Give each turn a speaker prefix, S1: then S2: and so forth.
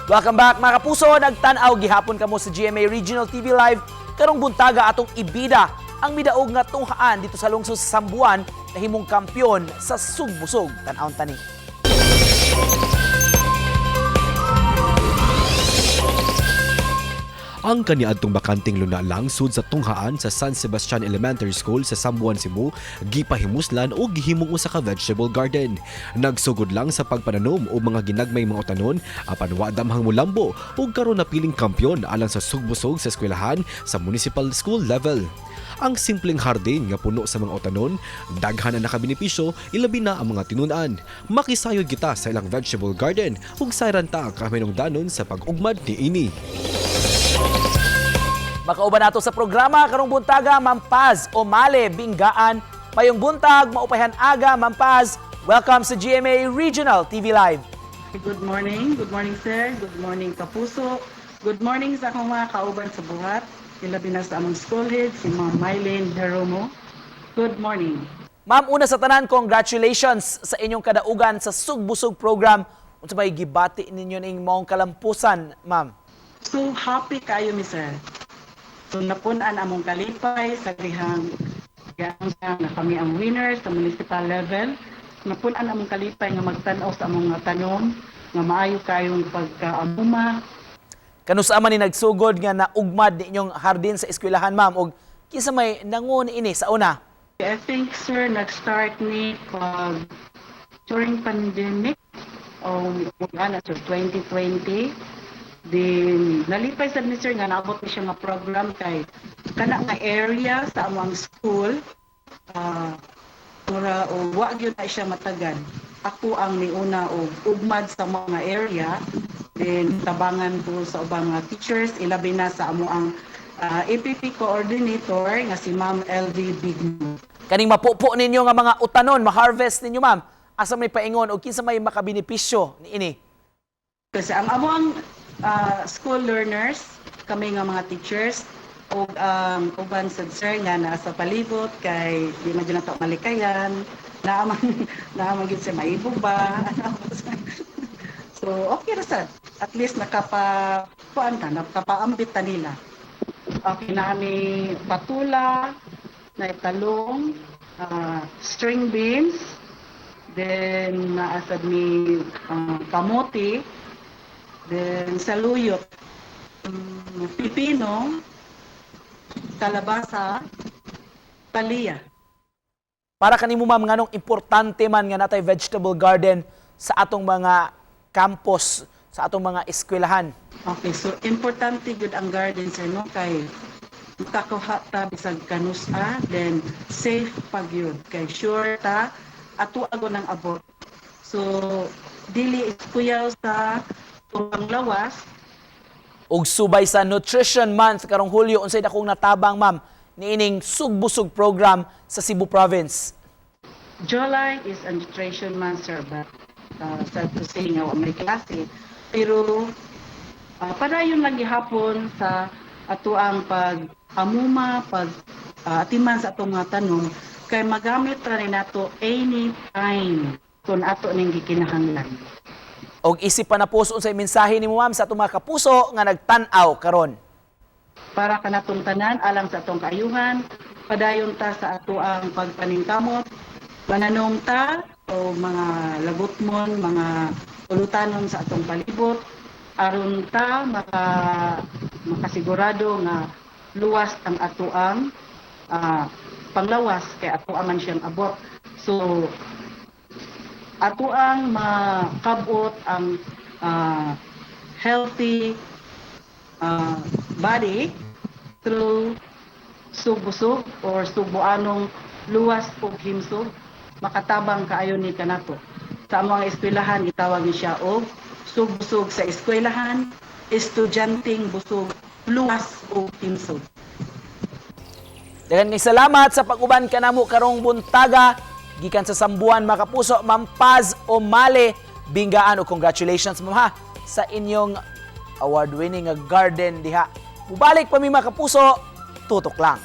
S1: Welcome back, mga kapuso. Nagtan-aw gihapon kamo sa GMA Regional TV Live. Karong buntaga, atong ibida ang midaog nga tunghaan dito sa lungsod sa Sambuan, nahimong kampiyon sa Sugbusog. Tan-awon tani.
S2: Ang kaniadtong bakanteng luna langsud sa tunghaan sa San Sebastian Elementary School sa Sambuan, Cebu, gipahimuslan o gihimong usa ka vegetable garden. Nagsugod lang sa pagpananom og mga ginagmay mga utanon apan wa damhang mulambo ug karon napiling kampiyon alang sa Sugbusog sa eskwelahan sa municipal school level. Ang simpleng hardin nga puno sa mga utanon, daghan ang nakabenepisyo, ilabi na ang mga tinun-an. Makisayod kita sa ilang vegetable garden ug sayran ta ang kahinungdanon sa pag-ugmad niini.
S1: Makauban nato sa programa karong buntaga, Ma'am Paz Omale, Binggaan. Mayong buntag, maupayhan aga, Ma'am Paz. Welcome sa GMA Regional TV Live.
S3: Good morning. Good morning, sir. Good morning, kapuso. Good morning sa akong mga kauban sa buhat. Ilabi na sa among school head, si Ma'am Mylene Jeromo. Good morning.
S1: Ma'am, una sa tanan, congratulations sa inyong kadaugan sa Sugbusog program. Unsa may gibati ninyo ning maong kalampusan, ma'am?
S3: So happy kayo mi, sir. So napun-an among kalipay sa dihang na kami ang winner sa municipal level. Napun-an among kalipay nga magtan-aw sa among mga tanom nga maayo kayong pagkaamuma.
S1: Kanusa man ni nagsugod nga naugmad ninyong hardin sa eskwelahan, ma'am, ug kinsa may nangun ini sa una?
S3: I think, sir, nag-start ni pag during pandemic o ana, sir, 2020. Then nalipay sad ni sir nga naabot ni siya nga program kay kana nga area sa among school mura o wa gyud na siya matagan. Ako ang niuna og ugmad sa mga area, then tabangan ko sa ubang mga teachers, ilabi na sa amo ang APP coordinator nga si Ma'am LV Bigno.
S1: Kaning mapupo ninyo nga mga utanon, ma-harvest ninyo, ma'am, asa may paingon o kinsa may makabenepisyo niini?
S3: Kasi ang amo ang school learners, kami nga mga teachers, ug ang uban sad, sir, nga naa sa palibot kay di man jud nato malikayan, naa man gyud sa maibog ba. So okay ra sad. At least nakapa kuan ta, nakapaambit ta nila. Okay na mi patula, na talong, string beans, then naasad mi kamote, then saluyot, pipino, kalabasa, palaya.
S1: Para kanimo, ma'am, nganong importante man nga natay vegetable garden sa atong mga campus, sa atong mga eskwelahan?
S3: Okay, so importante gud ang garden, sir, no, kay makakuha ta bisag kanusa, then safe pag yun kay sure ta ato ago ng abot. So dili iskuyaw sa turang lawas.
S1: Ug subay sa Nutrition Month karong Hulyo, unsay dakong natabang, ma'am, niining Sugbusog program sa Cebu Province?
S3: July is a nutrition month, sir, but sad to say nga wa may klase. Pero padayon lang gihapon sa atuang pag-amuma, pag atiman sa atong mga tanom, kay magamit ra ni nato anytime kung ato ning gikinahanglan.
S1: Og isip pa na puso, unsay mensahe nimo, ma'am, sa atong mga kapuso nga nagtan-aw karon?
S3: Para kanatong tanan, alang sa atong kaayuhan, padayon ta sa atoang pagpaningkamot, mananom ta o mga lagutmon, mga ulutanon sa atong palibot, aron ta makasigurado nga luwas ang atoang panglawas kay ato man siyang abot. So ato ang makabot ang healthy body through Sugbusog or Sugbuanong luwas ug himsog, makatabang kaayo ni kanato. Sa among eskwelahan, gitawag ni siya og Sugbusog sa eskwelahan, estudyanteng busog, luwas ug himsog.
S1: Daghan kay salamat sa pag-uban kanamo karong buntaga gikan sa Sambuan, mga kapuso, Ma'am Paz Omale Binggaan, ug congratulations, ma'am, ha, sa inyong award-winning nga garden diha. Mubalik pa mi, mga kapuso, tutok lang.